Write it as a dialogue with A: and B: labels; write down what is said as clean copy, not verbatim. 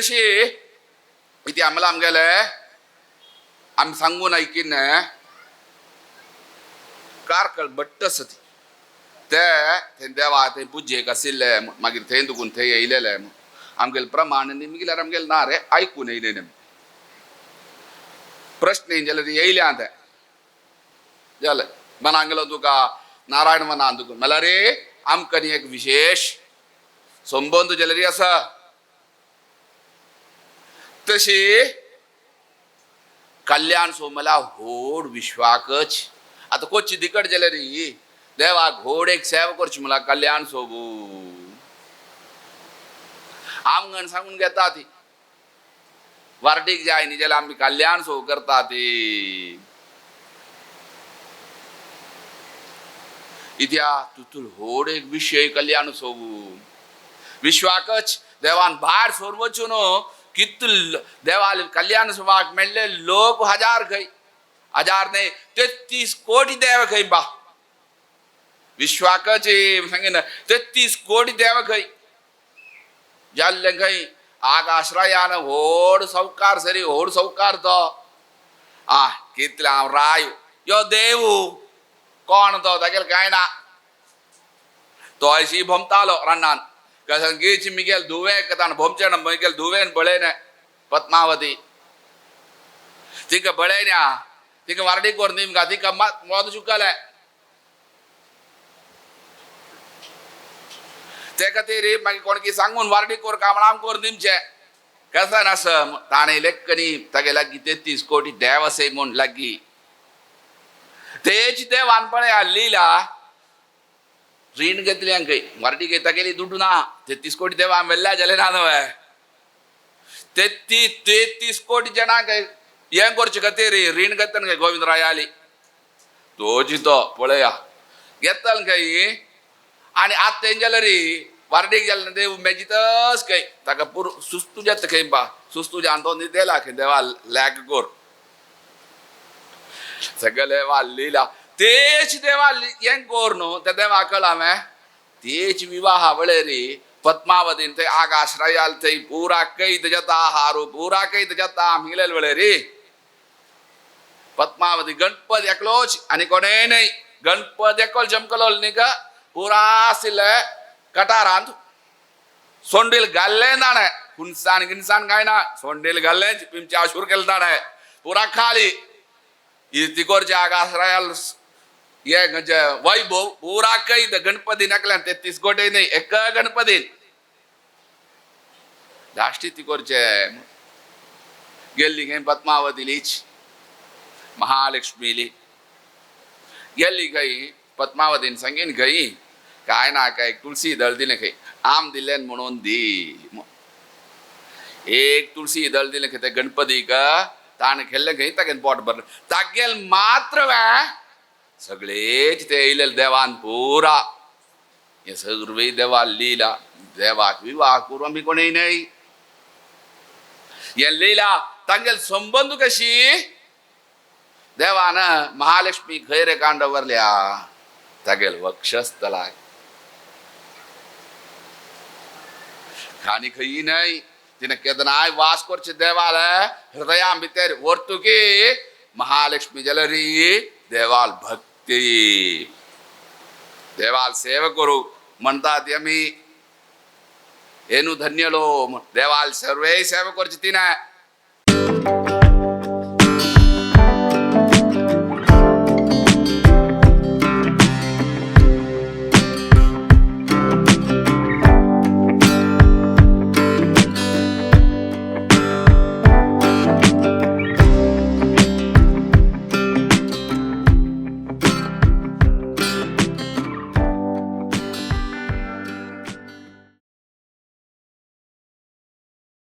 A: तशी इथे आम्हाला आमगेले आमी सांगून ऐकीन कारकळ बट्ट आसा ती ते थंय देवा थंय पुजेक आशिल्ले मागीर थंय दुखून थंय येयलेले आमगेले प्रमाण निमगिल्यार आमगेले ना रे आयकून येयले प्रश्न जाल्यार येयल्या ते जालें मनांगेलो तुका नारायण मनान तुका म्हणल्यार रे आमकां न्ही एक विशेश संबंद जाल्यार आसा तशी कल्याण सो म्हणल्यार व्हड विश्वाकच आतां कोची दिकट जाल्यार देवाक व्हड एक सेवा करची म्हणल्यार कल्याण सोबू आमगण सांगून घेता ती वार्डीक जाय न्ही जाल्यार आमी कल्याण सो करता ती इत्या तुतूल व्हड एक विशय कल्याण सोबू विश्वाकच देवान भायर सोर वचून कितल देवाल कल्याण सोबाक मेळ्ळे लोक हजार खंय हजार न्ही 33 कोटी देव खंय बा विश्वाकच सांगेन 33 कोटी देव खंय जाल्ले खंय आकाशरायान व्हड सावकार सरी व्हड सावकार तो आ कितले हांव राय यो देव कोण तो तागेले कांय ना तो अशी भोमतालो रानान कसं गीच मिगेल धुवे कतान भोमचे ना मिगेल धुवेन बळेने पद्मावती तिका बळेन्या तिका वारडी कोर निमगा तिका मोद चुकले ते खातीर मागीर कोण की सांगून वारडी कोर कामणाम कोर निमचे कसं नास ताणें लेखणी तागे लागीं 33 कोटी देव आसय म्हूण लागीं तेच देवान पळया लिला रीण घेतली खंय वारडी घेता गेली दुड्डू ना 33 कोटी देवा मेल्ल्या जाले ना न्हय 33 कोटी जणांक हें करचे खातीर रीण घेतन खंय गोविंद रायाली तोची तो पळया घेतल खंय आनी आतां तें जाल्यार वारडीक जालें देव मेजितच खंय ताका पुरो सुस्तू जाता खंय बा सुस्तू जावन तो न्हिदेला खंय देवा लॅक कोर सगळे लिला तेच देवा हें कोर न्हू त्या देवा कळा हांवें तेच विवाहा वळेरी पद्मावतीन थंय आकाशरायाल थंय पुरा कैद जाता हारू पुरा कैद जाता मिगलेल वळेरी पद्मावती गणपती एकलोच आनी कोणेय न्हय गणपती एकलो चमकलो न्ही का पुरा आशिल्ले कटारांत सोंडील घाल्लें ताणें हुनसान गिनसान कांय ना सोंडील घाल्लें पिमचे आशूर केलें ताणें पुरा खाली तिकोरचे आकाशरायाल हे खंयचे वैभव पुरा कैद गणपती एकल्यान 33 कोटी न्ही एक गणपती धाश्टी तिकोरचे गेल्ली खंय पद्मावतीलीच महालक्ष्मीली गेल्ली खंय पद्मावतीन सांगीन खंय काय ना काय तुळसी दळ दिलें खंय आम दिलें म्हणून दी एक तुळसी दळ दिलें खंय ते गणपतीक ताणें खेल्लें खंय तागेलें पोट भरलें तागेल मात्र सगळेच ते येयलेले देवान पुरा हे सर्वय देवा लिला देवाक विवाह करूं आमी कोणय न्हय हे लिला तांगेल संबंद कशी देवान महालक्ष्मी खंय रे कांड दवरल्या तागेल वक्षस्थलाक आनी खंय न्हय तिणें केदनाय वास करचे देवाल हृदया भितर वर्तुकी महालक्ष्मी जाल्यार देवाल भक्ती देवाल सेवा करू म्हणतात आमी हेनु धन्यलो देवाल सर्वे सेवा करची तिणें.